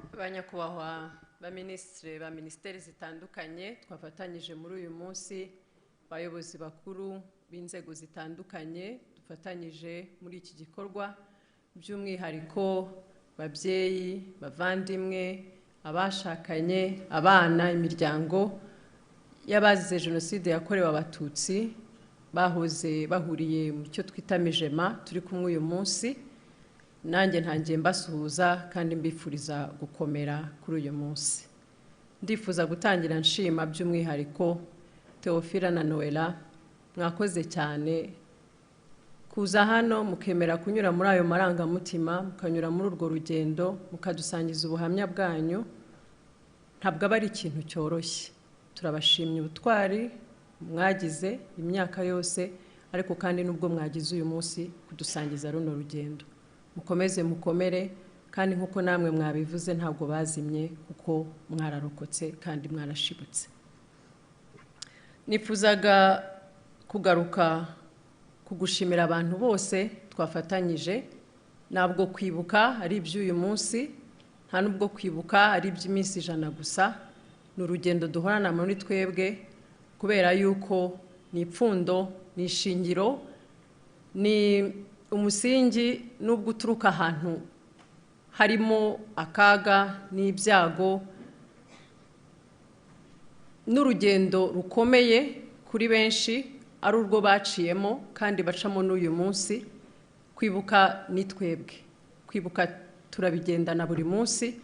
Ba nyakubahwa ba minisitiri ba minisiteri zitandukanye twafatanyije muri uyu munsi, bayobozi bakuru b'inzego zitandukanye dufatanyije muri iki gikorwa, by'umwihariko babyeyi, bavandimwe, abashakanye, abana, imiryango y'abazize Jenoside yakorewe Abatutsi bahoze bahuriye mu cyo twita MIGEMA turi kumwe uyu munsi, nanjye ntangiye mbasuhuza kandi mbifuriza gukomera kuri uyu munsi. Ndifuza gutangira nshima by'umwihariko Theophile na Noella, mwakoze cyane kuza hano mukemera kunyura muri ayo marangamutima, mukanyura muri urwo rugendo, mukadusangiza ubuhamya bwanyu. Ntabwo aba ari ikintu cyoroshye. Turabashimye ubutwari mwagize imyaka yose, ariko kandi n'ubwo mwagize uyu munsi kudusangiza runo rugendo. Mukomeze mukomere, kandi nk'uko namwe mwabivuze, ntabwo bazimye kuko mwararokotse kandi mwarashibutse. Nifuzaga kugaruka kugushimira abantu bose twafatanyije. Ntabwo kwibuka ari iby'uyu munsi, nta nubwo kwibuka ari iby'iminsi 100 gusa. Ni urugendo duhorana muri twebwe, kubera yuko ni ipfundo, ni ishingiro, ni umusingi. Nubwo uturuka ahantu harimo akaga n'ibyago n'urugendo rukomeye kuri benshi, ari urwo baciyemo kandi bacamo n'uyu munsi, kwibuka ni twebwe. Kwibuka turabigendana buri munsi,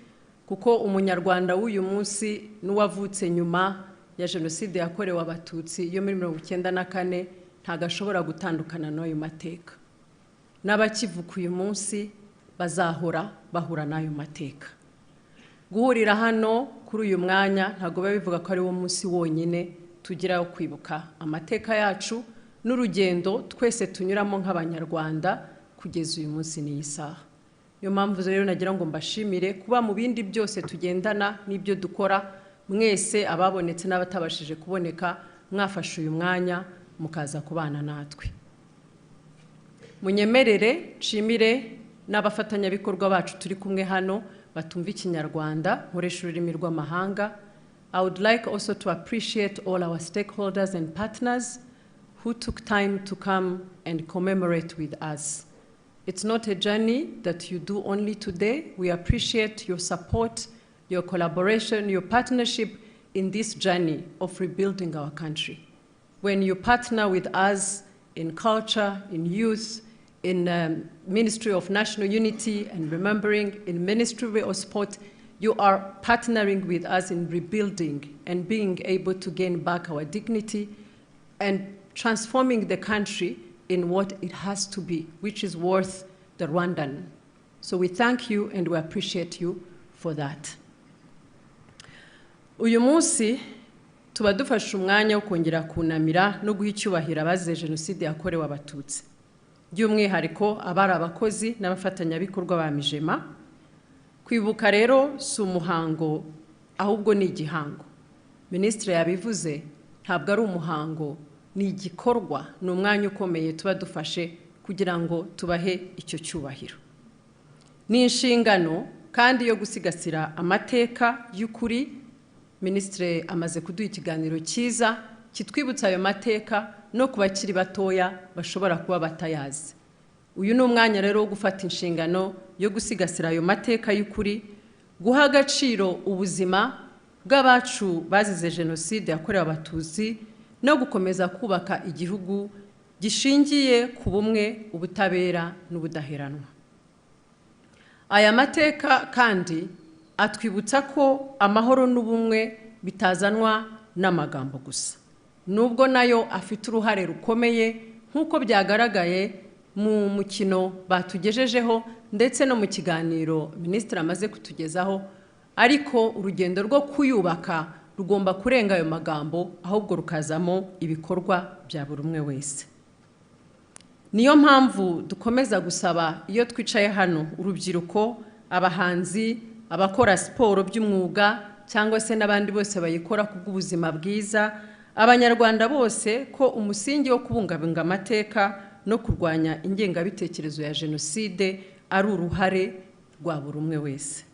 kuko Umunyarwanda w'uyu munsi n'uwavutse nyuma ya Jenoside yakorewe Abatutsi yo muri 94 ntabwo ashobora gutandukana n'ayo mateka. N'abakivuka uyu munsi bazahora bahura n'ayo mateka. Guhurira hano kuri uyu mwanya ntabwo biba bivuga ko ari wo munsi wonyine tugira wo kwibuka amateka yacu n'urugendo twese tunyuramo nk'Abanyarwanda kugeza uyu munsi n'iyi saha. Niyo mpamvu rero nagira ngo mbashimire kuba mu bindi byose tugendana n'ibyo dukora, mwese ababonetse n'abatabashije kuboneka mwafashe uyu mwanya mukaza kubana natwe. Munyemerere nshimire n'abafatanyabikorwa bacu turi kumwe hano batumva Ikinyarwanda, nkoresha ururimi rw'amahanga. I would like also to appreciate all our stakeholders and partners who took time to come and commemorate with us. It's not a journey that you do only today. We appreciate your support, your collaboration, your partnership in this journey of rebuilding our country. When you partner with us in culture, in youth, in Ministry of National Unity and Remembering, in Ministry of Sport, you are partnering with us in rebuilding and being able to gain back our dignity and transforming the country in what it has to be, which is worth the Rwandan. So we thank you and we appreciate you for that. Uyu munsi tuba dufashe umwanya wo kongera kunamira no guha icyubahiro abazize Jenoside yakorewe Abatutsi, by'umwihariko abari abakozi n'abafatanyabikorwa ba MIGEMA. Kwibuka rero si umuhango, ahubwo ni igihango. Minisitiri yabivuze, ntabwo ari umuhango, ni igikorwa, ni umwanya ukomeye tuba dufashe kugira ngo tubahe icyo cyubahiro. Ni inshingano kandi yo gusigasira amateka y'ukuri. Minisitiri amaze kuduha ikiganiro cyiza kitwibutsa ayo mateka no ku bakiri batoya bashobora kuba batayazi. Uyu ni umwanya rero wo gufata inshingano yo gusigasira ayo mateka y'ukuri, guha agaciro ubuzima bw'abacu bazize Jenoside yakorewe Abatutsi no gukomeza kubaka igihugu gishingiye ku bumwe, ubutabera n'ubudaheranwa. Aya mateka kandi atwibutsa ko amahoro n'ubumwe bitazanwa n'amagambo gusa, nubwo nayo afite uruhare rukomeye nk'uko byagaragaye mu mukino batugejejeho ndetse no mu kiganiro minisitiri amaze kutugezaho, ariko urugendo rwo kuyubaka rugomba kurenga ayo magambo, ahubwo rukazamo ibikorwa bya buri umwe wese. Niyo mpamvu dukomeza gusaba iyo twicaye hano urubyiruko, abahanzi, abakora siporo by'umwuga cyangwa se n'abandi bose bayikora ku bw'ubuzima bwiza, Abanyarwanda bose, ko umusingi wo kubungabunga amateka no kurwanya ingengabitekerezo ya jenoside ari uruhare rwa buri umwe wese.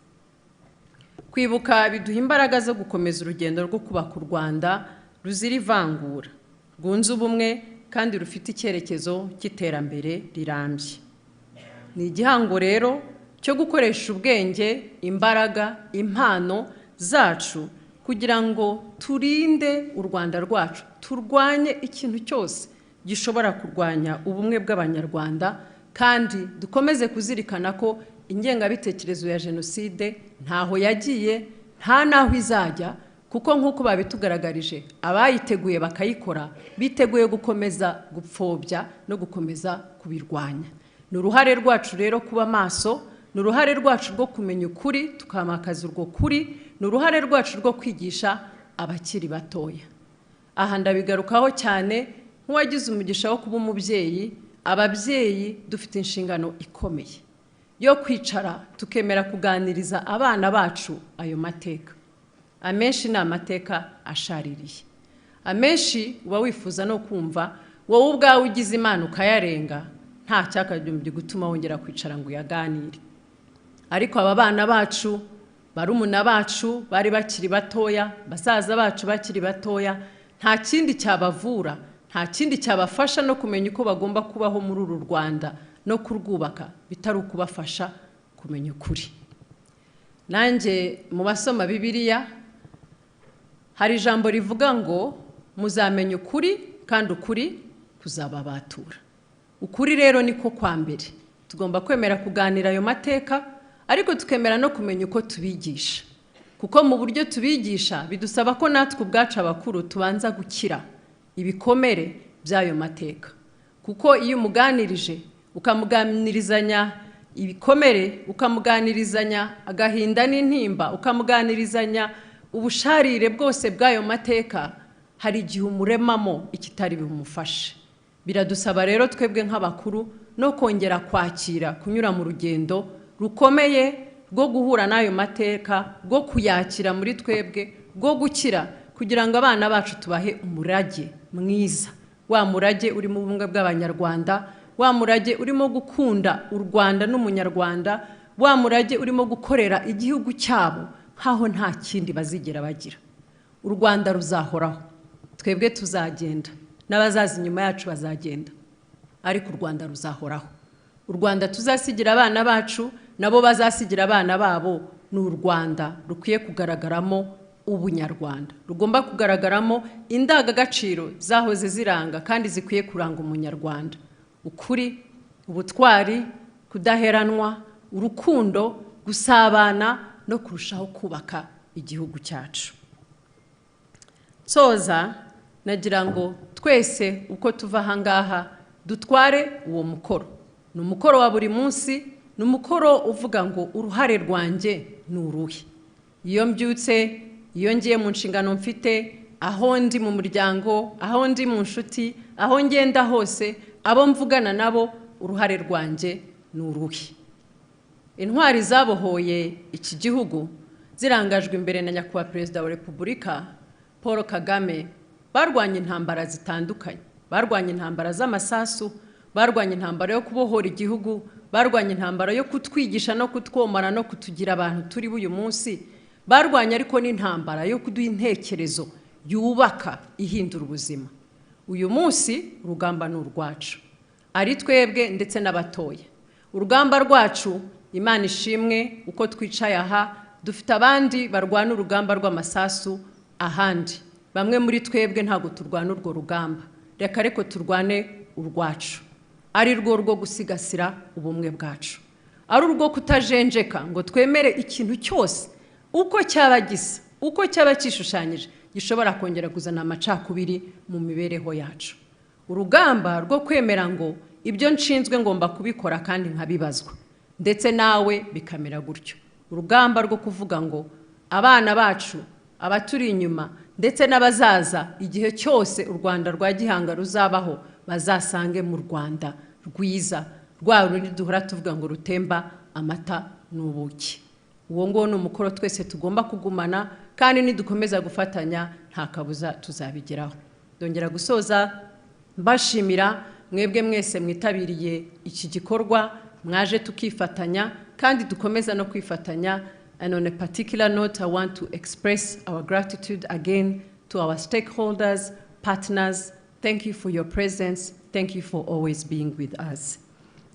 Kwibuka biduha imbaraga zo gukomeza urugendo rwo kubaka u Rwanda ruzira ivangura, rwunze ubumwe kandi rufite icyerekezo cy'iterambere rirambye. Ni igihango rero cyo gukoresha ubwenge, imbaraga, impano zacu kugira ngo turinde u Rwanda rwacu, turwanye ikintu cyose gishobora kurwanya ubumwe bw'Abanyarwanda, kandi dukomeze kuzirikana ko ingengabitekerezo ya jenoside ntaho yagiye, nta n'aho izajya, kuko nk'uko babitugaragarije abayiteguye bakayikora biteguye gukomeza gupfobya no gukomeza kubirwanya. Ni uruhare rwacu rero kuba maso, ni uruhare rwacu rwo kumenya ukuri tukamakaza urwo kuri, ni uruhare rwacu rwo kwigisha abakiri batoya. Aha ndabigarukaho cyane nk'uwagize umugisha wo kuba umubyeyi. Ababyeyi dufite inshingano ikomeye yo kwicara tukemera kuganiriza abana bacu ayo mateka. Amenshi ni amateka ashaririye, amenshi uba wifuza no kumva wowe ubwawe ugize Imana ukayarenga, nta cyakagombye gutuma wongera kwicara ngo uyaganire. Ariko aba bana bacu, barumuna bacu bari bakiri batoya, basaza bacu bakiri batoya, nta kindi cyabavura, nta kindi cyabafasha no kumenya uko bagomba kubaho muri uru Rwanda no kurwubaka bitari ukubafasha kumenya ukuri. Nanjye mu basoma Bibiliya hari ijambo rivuga ngo muzamenya ukuri kandi ukuri kuzababatura. Ukuri rero niko kwa mbere. Tugomba kwemera kuganira ayo mateka, ariko tukemera no kumenya uko tubigisha, kuko mu buryo tubigisha bidusaba ko natwe ubwacu abakuru tubanza gukira ibikomere by'ayo mateka. Kuko iyo umuganirije ukamuganirizanya ibikomere, ukamuganirizanya agahinda n'intimba, ukamuganirizanya ubusharire bwose bw'ayo mateka, hari igihe umuremamo ikitari bimufashe. Biradusaba rero twebwe nk'abakuru no kongera kwakira kunyura mu rugendo rukomeye rwo guhura n'ayo mateka, rwo kuyakira muri twebwe, rwo gukira, kugira ngo abana bacu tubahe umurage mwiza, wa murage urimo ubumwe bw'Abanyarwanda, wa murage urimo gukunda u Rwanda n'Umunyarwanda, wa murage urimo gukorera igihugu cyabo nkaho nta kindi bazigera bagira. U Rwanda ruzahoraho, twebwe tuzagenda, n'abazaza inyuma yacu bazagenda, ariko u Rwanda ruzahoraho. U Rwanda tuzasigira abana bacu, nabo bazasigira abana babo, ni u Rwanda rukwiye kugaragaramo ubunyarwanda, rugomba kugaragaramo indangagaciro zahoze ziranga kandi zikwiye kuranga Umunyarwanda: ukuri, ubutwari, kudaheranwa, urukundo, gusabana no kurushaho kubaka igihugu cyacu. Nsoza nagira ngo twese uko tuva aha ngaha dutware uwo mukoro. Ni umukoro wa buri munsi, ni umukoro uvuga ngo uruhare rwanjye ni uruhe. Iyo mbyutse, iyo ngiye mu nshingano mfite, aho ndi mu muryango, aho ndi mu nshuti, aho ngenda hose, abo mvugana nabo, uruhare rwanjye ni uruhe. Intwari zabohoye iki gihugu zirangajwe imbere na Nyakubahwa Perezida wa Repubulika Paul Kagame, barwanye intambara zitandukanye, barwanye intambara z'amasasu, barwanye intambara yo kubohora igihugu, barwanye intambara yo kutwigisha no kutwomara no kutugira abantu turi uyu munsi, barwanye ariko n'intambara yo kuduha intekerezo yubaka ihindura ubuzima. Uyu munsi urugamba ni urwacu, ari twebwe ndetse n'abatoya. Urugamba rwacu, Imana ishimwe uko twicaye aha, dufite abandi barwana urugamba rw'amasasu ahandi. Bamwe muri twebwe ntabwo turwana urwo rugamba, reka ariko turwane urwacu, ari rwo rwo gusigasira ubumwe bwacu, ari urwo kutajenjeka ngo twemere ikintu cyose uko cyaba gisa, uko cyaba kishushanyije, gishobora kongera kuzana amacakubiri mu mibereho yacu. Urugamba rwo kwemera ngo ibyo nshinzwe ngomba kubikora kandi nkabibazwa, ndetse nawe bikamera gutyo. Urugamba rwo kuvuga ngo abana bacu, abaturi inyuma ndetse n'abazaza, igihe cyose u Rwanda rwa gihanga ruzabaho, bazasange mu Rwanda rwiza, rwa rundi duhora tuvuga ngo rutemba amata n'ubuki. Uwo nguwo ni umukoro twese tugomba kugumana, kandi nidukomeza gufatanya nta kabuza tuzabigeraho. Ndongera gusoza mbashimira mwebwe mwese mwitabiriye iki gikorwa, mwaje tukifatanya kandi dukomeza no kwifatanya. And on a particular note, I want to express our gratitude again to our stakeholders, partners. Thank you for your presence. Thank you for always being with us.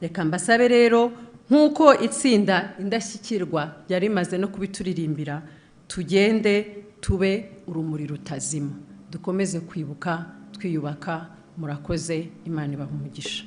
Reka mbasabe rero, nk'uko itsinda Indashyikirwa yari imaze no kubituririmbira, tugende tube urumuri rutazima, dukomeze kwibuka twiyubaka. Murakoze, Imana ibaha umugisha.